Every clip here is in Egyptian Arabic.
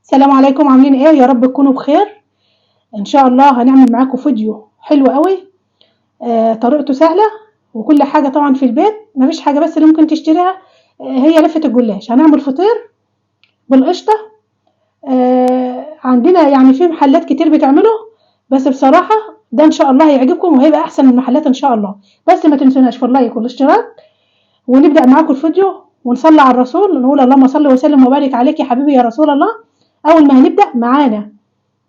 السلام عليكم، عاملين ايه؟ يا رب تكونوا بخير. ان شاء الله هنعمل معاكم فيديو حلو قوي، طريقته سهلة وكل حاجة طبعا في البيت، مفيش حاجة بس اللي ممكن تشتريها، هي لفه الجلاش. هنعمل فطير بالقشطه. عندنا يعني في محلات كتير بتعمله، بس بصراحة ده ان شاء الله هيعجبكم وهيبقى احسن من المحلات ان شاء الله. بس ما تنسوناش في ال like والاشتراك، ونبدا معاكم الفيديو ونصلي على الرسول، نقول اللهم صل وسلم وبارك عليك يا حبيبي يا رسول الله. اول ما هنبدا معانا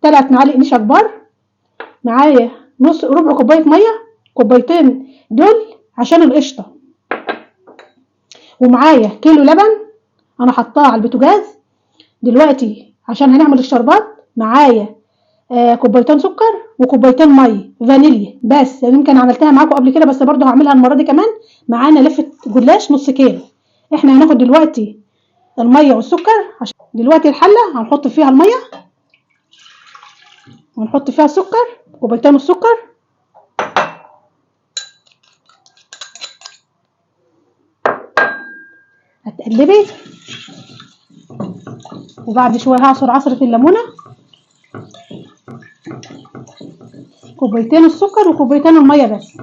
3 معالق نشا كبار، معايا نص ربع كوباية مية، كوبايتين دول عشان القشطه، ومعايا كيلو لبن انا حطاه على البوتاجاز دلوقتي عشان هنعمل الشربات. معايا كوبايتين سكر وكوبايتين مية فانيليا، بس يمكن عملتها معاكم قبل كده بس برضه هعملها المرة دي كمان. معانا لفه جلاش نص كيلو. احنا هناخد دلوقتي المية والسكر، عشان دلوقتي الحلة هنحط فيها المية ونحط فيها السكر، كوبايتين السكر، هتقلبي، وبعد شوية هعصر عصره الليمونه، كوبايتين السكر وكوبايتين المية بس.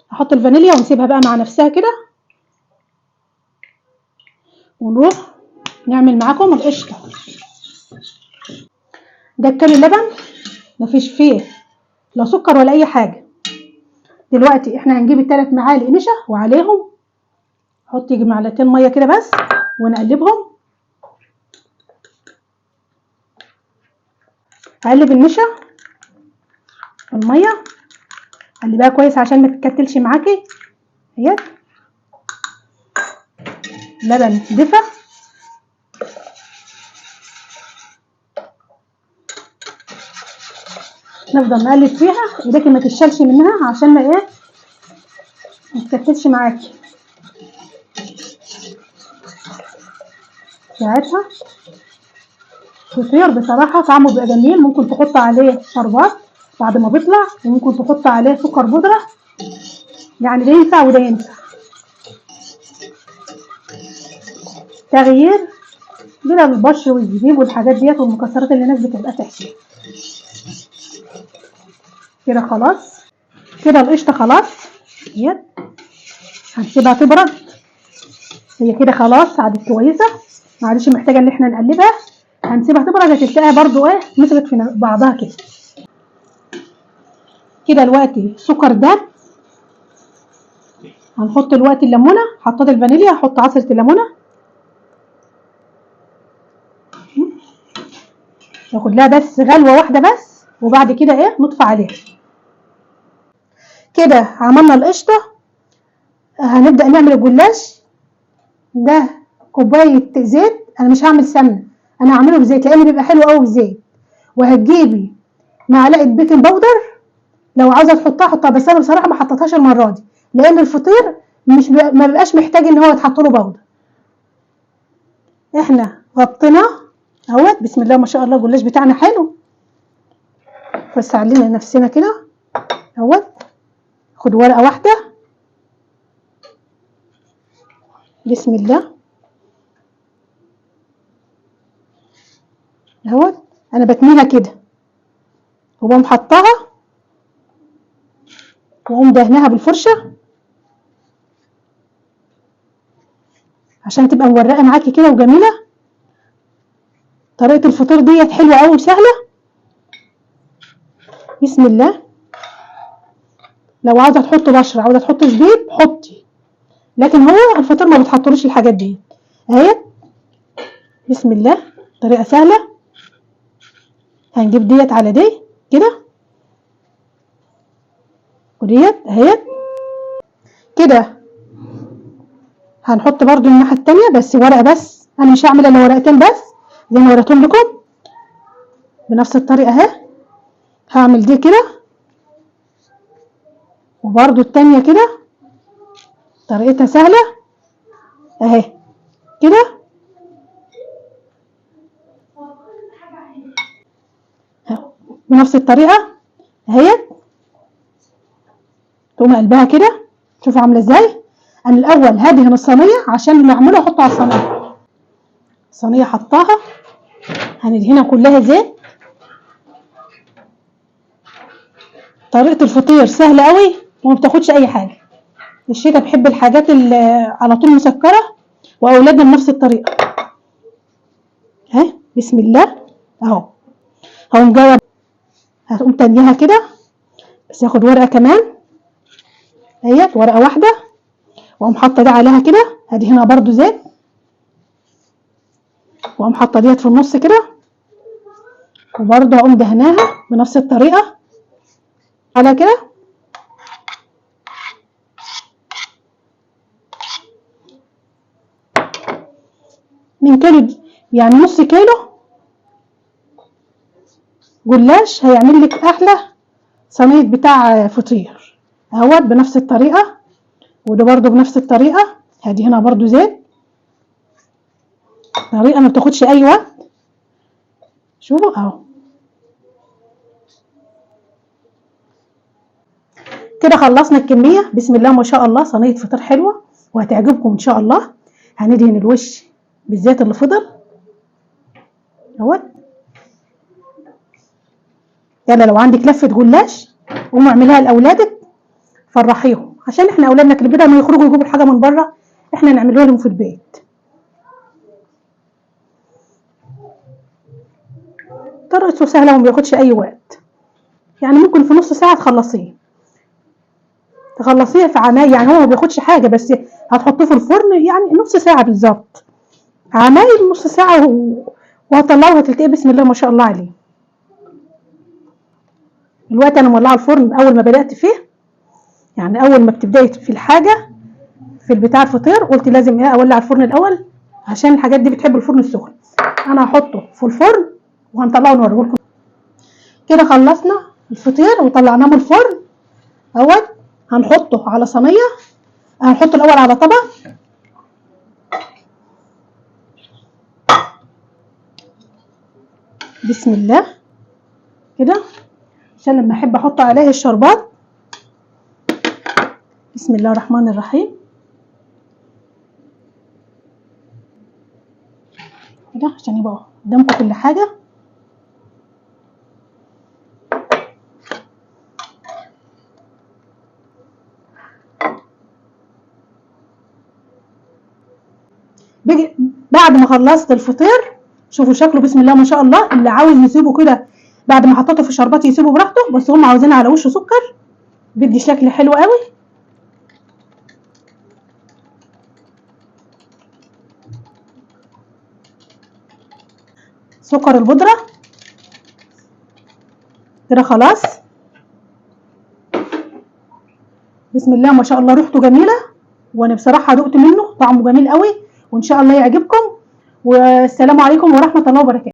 هحط الفانيليا ونسيبها بقى مع نفسها كده، ونروح نعمل معاكم القشطه. ده الكيلو اللبن مفيش فيه لا سكر ولا اي حاجة. دلوقتي احنا هنجيب ال3 معالق نشا وعليهم حط يجي معلقتين مية كده بس، ونقلبهم. هقلب النشا المية، قلبيها كويس عشان ما تتكتلش معاكي. اهي لبن دفا، نفضل نقلب فيها ايديكي ما تشالش منها عشان ما ايه ما تتكتلش معاكي ساعتها. فطير بصراحة طعمه بيبقى جميل، ممكن تحط عليه شربات بعد ما بيطلع، وممكن تحط عليه سكر بودره، يعني ده ينفع وده ينفع. تغيير بلا البشر والزبيب والحاجات ديت والمكسرات اللي الناس بتبقى تحشي كده. خلاص كده القشطه خلاص اهي، هنسيبها تبرد هي كده خلاص، عادت كويسة، معلش محتاجه ان احنا نقلبها. هنسيبها تبرد، هتلاقيها برضو ايه مسكت في بعضها كده كده. دلوقتي السكر ده هنحط دلوقتي الليمونه، حطيت الفانيليا، هحط عصره الليمونه، ناخد لها بس غلوه واحدة بس، وبعد كده ايه نطفي عليها. كده عملنا القشطه. هنبدا نعمل الجلاش. ده كوباية زيت، انا مش هعمل سمنه، انا هعمله بزيت لان بيبقى حلو قوي بزيت. وهتجيبي معلقه baking powder، لو عاوزه تحطها حطها، بس انا بصراحة ما حطيتهاش المرة دي لان الفطير مش ما بيبقاش محتاج ان هو يتحط له powder. احنا غطينا اهوت، بسم الله ما شاء الله الجلاش بتاعنا حلو. بس علينا نفسنا كده اهوت. خد ورقة واحدة، بسم الله اهوت. انا بتنيها كده وبقوم حطها واقوم دهنها بالفرشه عشان تبقى مورقه معاكي كده وجميلة. طريقه الفطير ديت حلوة قوي وسهلة. بسم الله. لو عاوزه تحطي بشره، عاوزه تحطي زبيب حطي، لكن هو الفطير ما بتحطلوش الحاجات دي اهي. بسم الله، طريقه سهلة. هنجيب ديت على دي كده، وديت اهي كده. هنحط برضو الناحية التانية بس ورقة بس، انا مش هعمل الا ورقتين بس زي ما وريتهم لكم بنفس الطريقة اهي. هعمل دي كده وبرضو التانية كده، طريقتها سهلة اهي كده. بنفس الطريقة اهي، تقوم قلبها كده. شوفوا عاملة ازاي. انا الاول هدهن الصينية عشان اللي اعمله احطه على الصينية. الصينية حطاها هندهنها كلها زيت. طريقة الفطير سهلة قوي وما بتاخدش اي حاجة. الشتا بحب الحاجات اللي على طول مسكرة، واولادنا بنفس الطريقة. ها بسم الله اهو. هقوم جاية هقوم تانيها كده، بس هاخد ورقة كمان اهيت، ورقة واحدة، واقوم حاطة ده عليها كده. هدهنها برضو زيت، واقوم حاطة ديت في النص كده، وبرضو هقوم دهناها بنفس الطريقة على كده. من كيلو يعني نص كيلو جلاش هيعمل لك احلى صينية بتاع فطير اهوت بنفس الطريقة. وده برضو بنفس الطريقة، هدي هنا برضو زيت. طريقه ما بتاخدش اي وقت. شوفوا اهو كده خلصنا الكمية. بسم الله ما شاء الله، صينية فطير حلوة وهتعجبكم ان شاء الله. هندهن الوش بالزيت اللي فضل اهوت. يلا لو عندك لفه جلاش قومي اعمليها لاولادك، فرحيهم، عشان احنا اولادنا كده بدل ما يخرجوا يجيبوا الحاجة من بره احنا نعملها لهم في البيت. طريقته سهلة وما بياخدش اي وقت، يعني ممكن في نص ساعة تخلصيه، تخلصيه في عمايل، يعني هو ما بياخدش حاجة، بس هتحطيه في الفرن يعني نص ساعة بالظبط، عمايل نص ساعة وهطلعه وهتلتقيه بسم الله ما شاء الله عليه. دلوقتي انا مولعه الفرن اول ما بدات فيه، يعني اول ما بتبداي في الحاجة في البتاع الفطير قلت لازم ايه اولع الفرن الاول، عشان الحاجات دي بتحب الفرن السخن. انا هحطه في الفرن وهنطلعه نوريه لكم. كده خلصنا الفطير وطلعناه من الفرن اهوت. هنحطه على صينية، هنحطه الاول على طبق. بسم الله كده، عشان لما احب احط عليه الشربات. بسم الله الرحمن الرحيم كده، عشان يبقى قدامكم كل حاجة. بعد ما خلصت الفطير شوفوا شكله بسم الله ما شاء الله. اللي عاوز يسيبه كده بعد ما حطيته في الشربات يسيبه براحته، بس هم عاوزين على وشه سكر، بيدي شكل حلو قوي. سكر البودرة كده خلاص. بسم الله ما شاء الله ريحته جميلة، وانا بصراحة دقت منه طعمه جميل قوي، وان شاء الله يعجبكم. والسلام عليكم ورحمة الله وبركاته.